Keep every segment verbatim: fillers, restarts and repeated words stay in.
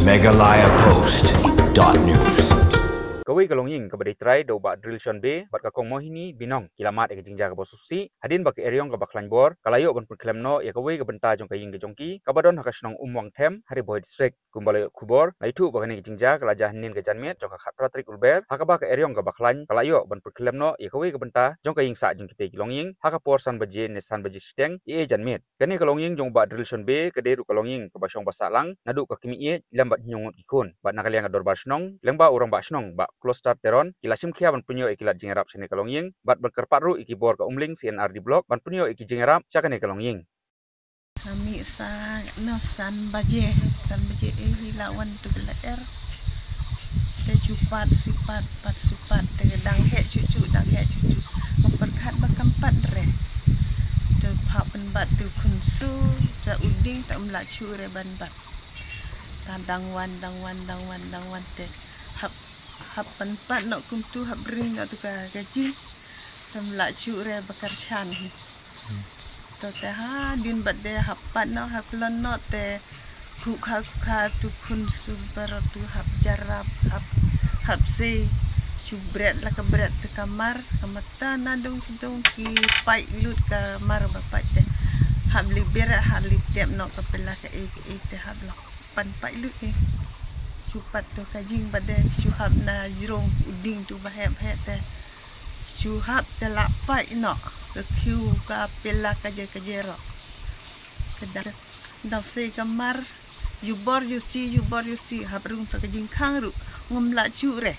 Meghalaya Post dot news. Kawei ka longïing kaba dei trai da u Bah Drilshon Bey bad ka Kong Mohini Binong ki la mad ïa ka jingjia kaba sngewsih hadien ba ka eriong kaba khlaiñ bor ka la ïoh ban pynkhlem noh ïa kawei ka bynta jong ka ïing ka jong ki kaba don ha ka shnong Umwangthem ha Ri Bhoi District. Kumba la ïoh khubor, la ïathuh ba kane ka jingjia ka la jia hynnin ka janmiet jong ka khatar tarik Lber, ha kaba ka eriong kaba khlaiñ ka la ïoh ban pynkhlem noh ïa kawei ka bynta jong ka ïing sah jong kitei ki longïing ha ka por san baje ne san baje shiteng ïa janmiet. Kane ka longïing jong u Bah Drilshon Bey ka dei ruh ka longïing kaba shong ba sah lang naduh ka kmie lem bad hynñiew ngut ki khun. Bad na ka liang ka dorbar shnong, lyngba u rangbah shnong Bah Kloster Teron, ki la shim khia ban pynïoh ïa ki lad jingïarap sha kane ka longïing bad ban kyrpad ruh ïa ki bor ka Umling C and R D Block ban pynïoh ïa ki jingïarap sha kane ka longïing. Ami sa na san baje, san baje eh hi la wan tu bela er. Te ju pat si pat, pat si pat, te dang heh chuchu, dang heh chuchu. Ka pyrkhat ba kam pat re. Te pha pynbat tu khun su, ta u ding ta um lah chu re ban bat. Ta dang wan, dang wan, dang wan, dang wan te. Hap, hap pynpat noh kumtu, hap ring noh tu ka, ka jing. Ta um lah chu re ba kyrchan hi. To te hadien bad de hap pat noh, hap lon noh te. Khukha, khukha tu khun su baroh tu hap jarap, hap, hap sei. Shu bret la ka bret te ka mar, ka mata na dong sdong ki paih lut ka mar ba paih te. Hap li bret, hap li tep noh ka pela ka ei, ka ei te hap la pan paih lut ni. Shu pat tu ka jing ba de, shu hap na jrong u ding tu ba hep hep te. Shu hap te la paih noh, ka khiew ka pela ka je ka je ro. Ka dang, dang sei ka mar, ju bor ju si, ju bor ju si, hap rung sa ka jingkhang ruh, ngam lah chu re.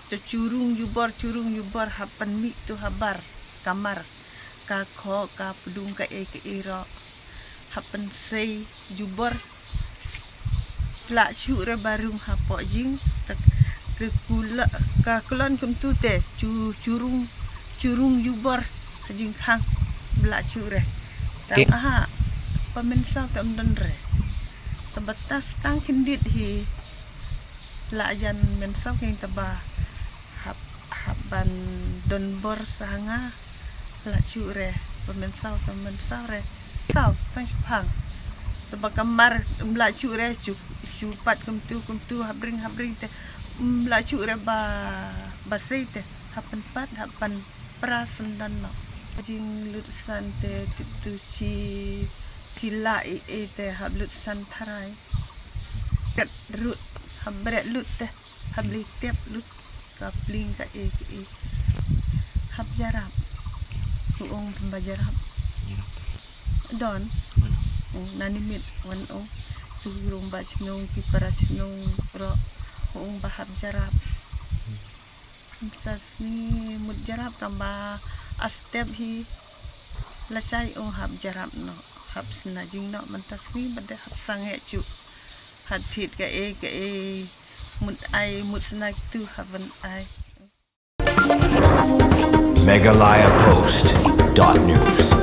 Te chu rung ju bor, chu rung ju bor, hap pan mih tu habar, ka mar, ka kho, ka pdung ka ei, ka ei ro. Hap pan sei, ju bor. Lah chu re ba rung hapoh jing, te ka kula, ka kulon kumtu te, chu, chu rung, chu rung ju bor, ka jingkhang, lah chu re. Tang aha, pa mynsaw te um don re. Te ba tas tang khyndiat hi, lah jan mynsaw keng te ba hap, hap ban don bor sa ha nga. Lah chu re, ba mynsaw, ba mynsaw re. Saw, tang shi phang. Te ba ka mar, um lah chu re, chu, chu pat kumtu, kumtu, hap ring, hap ring te. Um lah chu re ba, ba sei te. Hap pan pat, hap pan pra sendon no. Jing lut san te, tu, tu chi, chi la i, i te, hap lut san tharai. Ket rut, hap bret lut te, hap li tep lut. Ka pling ka e, ka e. Hap jarap. Ku ong ba jarap. Don. Ong nani mit wan ong. Tu rung ba chnong ki para chnong ro. Ong ba hap jarap. Mynta sngi mut jarap tang ba a step hi. La chai ong hap jarap no. Hap sna jing no mynta sngi ba de hap sangeh chu. Hap thied ka e ka e. Mut ai mut sna tu hap ban ai. Meghalaya Post dot news.